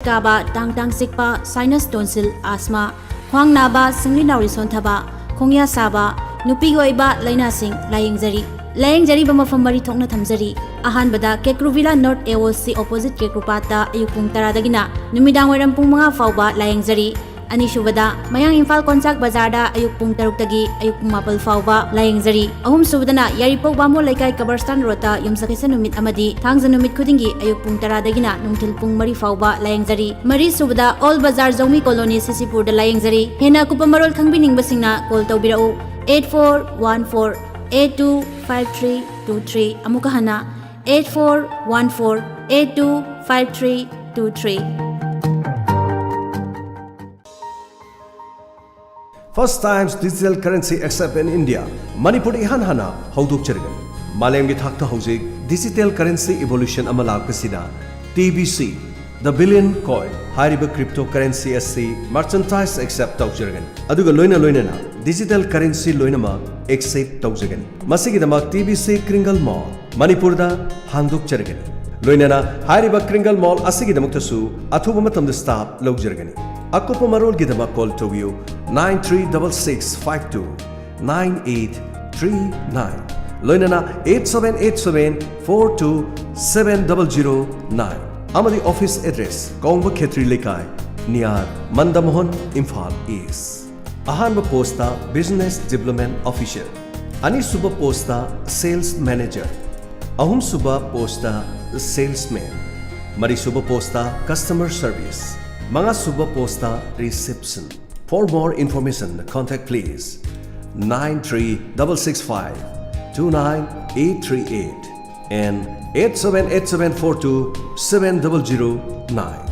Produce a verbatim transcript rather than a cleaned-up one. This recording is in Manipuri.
ꯀꯥꯕ, ꯇꯥꯡ ꯇꯥꯡ ꯆꯤꯛꯄ, sinus tonsil, asthma, ꯈ꯭ꯋꯥꯡ ꯅꯥꯕ, ꯁꯤꯡꯂꯤ ꯅꯥꯎꯔꯤ ꯁꯣꯟꯊꯕ, ꯈꯣꯡꯌꯥ ꯁꯥꯕ, ꯅꯨꯄꯤꯒꯤ ꯑꯣꯏꯕ ꯂꯥꯏꯅꯥꯁꯤꯡ ꯂꯥꯌꯦꯡꯖꯔꯤ꯫ ꯂꯥꯌꯦꯡꯖꯔꯤꯕ ꯃꯐꯝ ꯃꯔꯤ ꯊꯣꯛꯅ ꯊꯝꯖꯔꯤ꯫ ꯑꯍꯥꯟꯕꯗ ꯀꯦꯀ꯭ꯔꯨ ꯚꯤꯂꯥ ꯅꯣꯔꯠ AOC opposite ꯀꯦꯀ꯭ꯔꯨꯄꯥꯠꯇ ꯑꯌꯨꯛ ꯄꯨꯡ ꯇꯔꯥꯗꯒꯤꯅ ꯅꯨꯃꯤꯗꯥꯡ ꯋꯥꯏꯔꯝ ꯄꯨꯡ ꯃꯉꯥ ꯐꯥꯎꯕ ꯂꯥꯌꯦꯡꯖꯔꯤ꯫ ꯑꯅꯤꯁꯨꯕꯗ ꯃꯌꯥꯡ ꯏꯝꯐꯥꯜ ꯀꯣꯟꯆꯥꯛ ꯕꯖꯥꯔꯗ ꯑꯌꯨꯛ ꯄꯨꯡ ꯇꯔꯨꯛꯇꯒꯤ ꯑꯌꯨꯛ ꯄꯨꯡ ꯃꯥꯄꯜ ꯐꯥꯎꯕ ꯂꯥꯌꯦꯡꯖꯔꯤ꯫ ꯑꯍꯨꯝꯁꯨꯕꯗ ꯌꯥꯏꯔꯤꯄꯣꯛ ꯕꯥꯃꯣꯟ ꯂꯩꯀꯥꯏ ꯀꯕꯔꯁꯇꯥꯟ ꯔꯣꯗꯇ ꯌꯨꯝꯁꯀꯩꯁ ꯅꯨꯃꯤꯠ ꯑꯃꯗꯤ ꯊꯥꯡꯖ ꯅꯨꯃꯤꯠ ꯈꯨꯗꯤꯡꯒꯤ ꯑꯌꯨꯛ ꯄꯨꯡ ꯇꯔꯥꯗꯒꯤꯅ ꯅꯨꯡꯊꯤꯜ ꯄꯨꯡ ꯃꯔꯤ ꯐꯥꯎꯕ ꯂꯥꯌꯦꯡꯖꯔꯤ꯫ ꯃꯔꯤꯁꯨꯕꯗ ꯑꯣꯜ ꯕꯖꯥꯔ ꯖꯧꯃꯤ ꯀꯣꯂꯣꯅꯤ ꯁꯤꯁꯤꯄꯨꯔꯗ ꯂꯥꯌꯦꯡꯖꯔꯤ꯫ ꯍꯦꯟꯅ ꯑꯀꯨꯞꯄ ꯃꯔꯣꯜ ꯈꯪꯕꯤꯅꯤꯡꯕꯁꯤꯡꯅ call ꯇꯧꯕꯤꯔꯛꯎ, eight four one four eight two five three two three꯫ ꯑꯃꯨꯛꯀ ꯍꯟꯅ, eight four one four eight two five three two three꯫ First times digital currency accept in India, ꯃꯅꯤꯄꯨꯔꯗ ꯏꯍꯥꯟ ꯍꯥꯟꯅ ꯍꯧꯗꯣꯛꯆꯔꯤꯕꯅꯤ꯫ ꯃꯥꯂꯦꯝꯒꯤ ꯊꯥꯛꯇ ꯍꯧꯖꯤꯛ digital currency evolution ꯑꯃ ꯂꯥꯛꯄꯁꯤꯗ TBC, the Billion Coin ꯍꯥꯏꯔꯤꯕ crypto currency ꯑꯁꯤ merchandise accept ꯇꯧꯖꯔꯒꯅꯤ, ꯑꯗꯨꯒ ꯂꯣꯏꯅ ꯂꯣꯏꯅꯅ digital currency ꯂꯣꯏꯅꯃꯛ accept ꯇꯧꯖꯒꯅꯤ꯫ ꯃꯁꯤꯒꯤꯗꯃꯛ TBC Kringle Mall ꯃꯅꯤꯄꯨꯔꯗ ꯍꯥꯡꯗꯣꯛꯆꯔꯒꯅꯤ꯫ ꯂꯣꯏꯅꯅ ꯍꯥꯏꯔꯤꯕ Kringle Mall ꯑꯁꯤꯒꯤꯗꯃꯛꯇꯁꯨ ꯑꯊꯨꯕ ꯃꯇꯝꯗ staff ꯂꯧꯖꯔꯒꯅꯤ꯫ ꯑꯀꯨꯞꯄ ꯃꯔꯣꯜꯒꯤꯗꯃꯛ call ꯇꯧꯕꯤꯌꯨ, nine three double six five two nine eight three nine, ꯂꯣꯏꯅꯅ eight seven eight seven four two seven double zero nine, ꯑꯃꯗꯤ office address ꯀꯣꯡꯕ ꯈꯦꯇ꯭ꯔꯤ ꯂꯩꯀꯥꯏ, near ꯃꯟꯗꯃꯣꯍꯟ, ꯏꯝꯐꯥꯜ East꯫ ꯑꯍꯥꯟꯕ post ꯇ Business Development Officer, ꯑꯅꯤꯁꯨꯕ post ꯇ Sales Manager, ꯑꯍꯨꯝꯁꯨꯕ post ꯇ Salesman, ꯃꯔꯤꯁꯨꯕ post ꯇ Customer Service, ꯃꯉꯥꯁꯨꯕ post ꯇ Reception꯫ For more information, contact please nine three double six five two nine eight three eight and eight seven eight seven four two seven double zero nine.